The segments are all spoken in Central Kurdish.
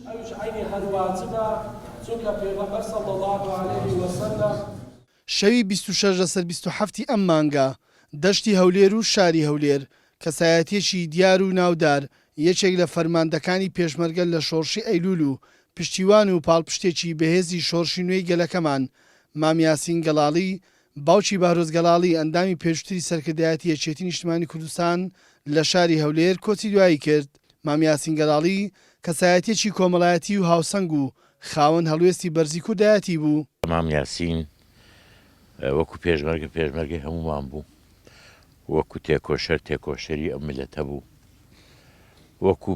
ئەویش عەینی هەر واجبە چونکە پێغەمبەر صلی اللە علیه وسلم. شەوی 26 لەسەر 27 ی ئەم مانگە، دەشتی هەولێر و شاری هەولێر، کەسایەتییەکی دیار و ناودار، یەکێک لە فەرماندەکانی پێشمەرگە لە شۆڕشی ئەیلوول و پشتیوان و پاڵپشتێکی بەهێزی شۆڕشی نوێی گەلەکەمان، مام یاسین گەڵاڵی، باوکی بەهرۆز گەڵاڵی، ئەندامی پێشووتری سەرکردایەتی یەکێتی نیشتمانی کوردستان لە شاری هەولێر کۆچی دوایی کرد. مام یاسین گەڵاڵی کەسایەتییەکی کۆمەڵایەتی و هاوسەنگ و خاوەن هەڵوێستی بەرزی کوردایەتی بوو. مام یاسین وەکو پێشمەرگە پێشمەرگەی هەموومان بوو، وەکو تێکۆشەر تێکۆشەری ئەم میللەتە بوو، وەکو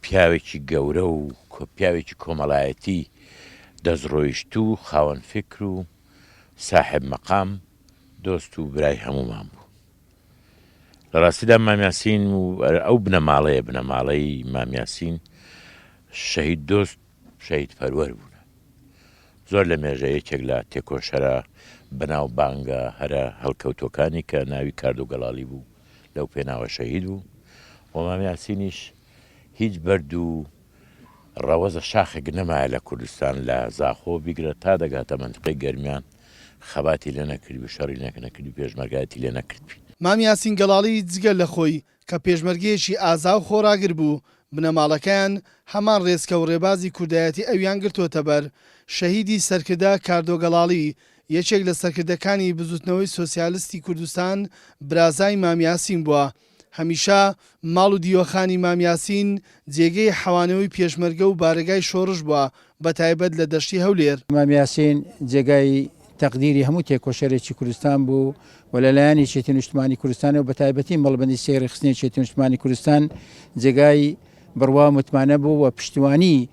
پیاوێکی گەورە و پیاوێکی کۆمەڵایەتی دەستڕۆیشتوو و خاوەن فیکر و ساحێب مەقام دۆست و برای هەموومان بوو. لە ڕاستیدا مام یاسین و ئەو بنەماڵەیە بنەماڵەی مام یاسین شەهید دۆست شەهید پەروەر بوون. زۆر لە مێژە یەکێک لە تێکۆشەرە بەناوبانگە هەرە هەڵکەوتووەکانی کە ناوی کاردۆ گەڵاڵی بوو لەو پێناوە شەهید بوو و مام یاسینیش هیچ بەرد و ڕەوەزە شاخێک نەمایە لە کوردستان لە زاخۆ بیگرە تا دەگاتە مەنتقەی گەرمیان خەباتی لێ نەکردبی و شەڕی لێ نەکردبی پێشمەرگایەتی لێ نەکردبی. مام یاسین گەڵاڵی جگە لە خۆی کە پێشمەرگەیەکی ئازا و خۆڕاگر بوو، بنەماڵەکەیان هەمان ڕێچکە و ڕێبازی کوردایەتی ئەویان گرتۆتە بەر. شەهیدی سەرکردە کاردۆ گەڵاڵی، یەکێک لە سەرکردەکانی بزوتنەوەی سۆسیالستی کوردستان، برازای مام یاسین بووە. هەمیشە ماڵ و دیوەخانی مام یاسین جێگەی حەوانەوەی پێشمەرگە و بارەگای شۆڕش بووە، بەتایبەت لە دەشتی هەولێر. مام یاسین جێگای تەقدیری هەموو تێکۆشەرێکی کوردستان بوو و لە لایەن یەکێتی نیشتمانی کوردستانەوە بە تایبەتی مەڵبەندی سێی ڕێکخستنی یەکێتی نیشتمانی کوردستان جێگای بڕوا و متمانە بوو و پشتیوانی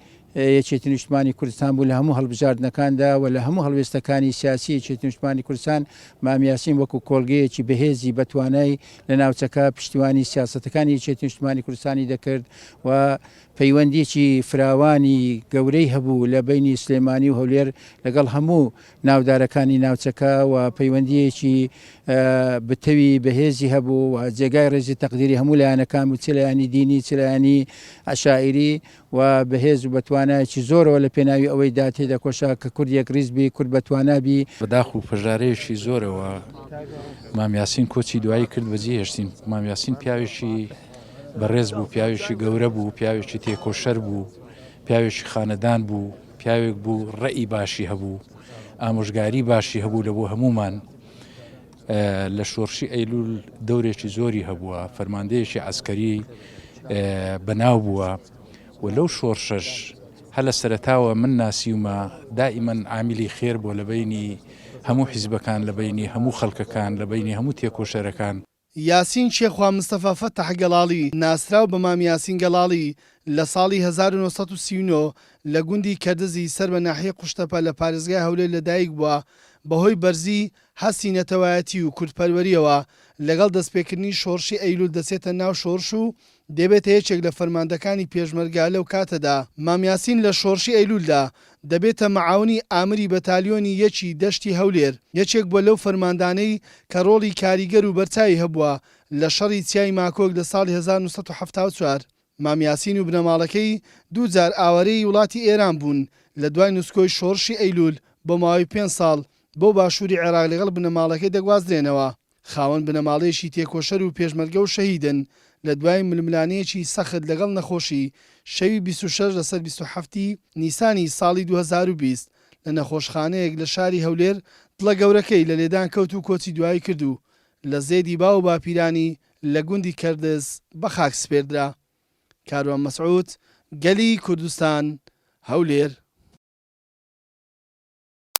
یەکێتی نیشتمانی کوردستان بوو لە هەموو هەڵبژاردنەکاندا و لە هەموو هەڵوێستەکانی سیاسی یەکێتی نیشتمانی کوردستان مام یاسین وەکو کۆڵگەیەکی بەهێزی بەتوانای لە ناوچەکە پشتیوانی سیاسەتەکانی یەکێتی نیشتمانی کوردستانی دەکرد و پەیوەندیەکی فراوانی گەورەی هەبوو لە بەینی سلێمانی و هەولێر لەگەڵ هەموو ناودارەکانی ناوچەکە و پەیوەندیەکی بتەوی بەهێزی هەبوو و جێگای ڕێزی تەقدیری هەموو لایەنەکان بوو چ لایەنی دینی چ لایەنی عەشائیری و بەهێز و بەتوانایەکی زۆرەوە لە پێناوی ئەوەی دا تێدەکۆشا کە کورد یەکڕیز بی کورد بەتوانا بی. بەداخ و پەژارەیەکی زۆرەوە مام یاسین کۆچی دوایی کرد بەجێ هێشتین. مام یاسین پیاوێکی بەڕێز بوو، پیاوێکی گەورە بوو، پیاوێکی تێکۆشەر بوو، پیاوێکی خانەدان بوو، پیاوێک بوو ڕەئی باشی هەبوو، ئامۆژگاری باشی هەبوو لە بۆ هەموومان. لە شۆڕشی ئەیلول دەورێکی زۆری هەبووە، فەرماندەیەکی عەسکەری بەناو بووە و لەو شۆڕشەش هەر لە سەرەتاوە من ناسیومە دائیمەن عامیلی خێر بووە لە بەینی هەموو حیزبەکان، لە بەینی هەموو خەڵکەکان، لە بەینی هەموو تێکۆشەرەکان. یاسین کێخوا مستەفا فەتاح گەڵاڵی، ناسراو بە مام یاسین گەڵاڵی، لە ساڵی 1939 لە گوندی کەردزی سەر بە ناحیەی قوشتەپە لە پارێزگای هەولێر لەدایک بووە، بەهۆی بەرزی هەستی نەتەوایەتی و کوردپەروەرییەوە لەگەڵ دەستپێکردنی شۆڕشی ئەیلوول دەچێتە ناو شۆڕش و دەبێتە یەکێک لە فەرماندەکانی پێشمەرگە لەو کاتەدا. مام یاسین لە شۆڕشی ئەیلوولدا دەبێتە مەعاونی ئامری بەتالیۆنی یەکی دەشتی هەولێر، یەکێک بووە لەو فەرماندانەی کە ڕۆڵی کاریگەر و بەرچاوی هەبووە لە شەڕی چیای ماکۆک لە ساڵی 1974. مام یاسین و بنەماڵەکەی دوو جار ئاوارەی وڵاتی ئێران بوون، لە دوای نسکۆی شۆڕشی ئەیلوول بۆ ماوەی پێنج ساڵ بۆ باشووری عێراق لەگەڵ بنەماڵەکەی دەگوازرێنەوە. خاوەن بنەماڵەیەکی تێکۆشەر و پێشمەرگە و شەهیدن، لە دوای ململانێیەکی سەخت لەگەڵ نەخۆشی، شەوی 26 لەسەر 27 ی نیسانی ساڵی 2020 لە نەخۆشخانەیەک لە شاری هەولێر دڵە گەورەکەی لە لێدان کەوت و کۆچی دوایی کرد و لە زێدی باو و باپیرانی لە گوندی کەردز بە خاک سپێردرا. کاروان مەسعود، گەلی کوردستان، هەولێر.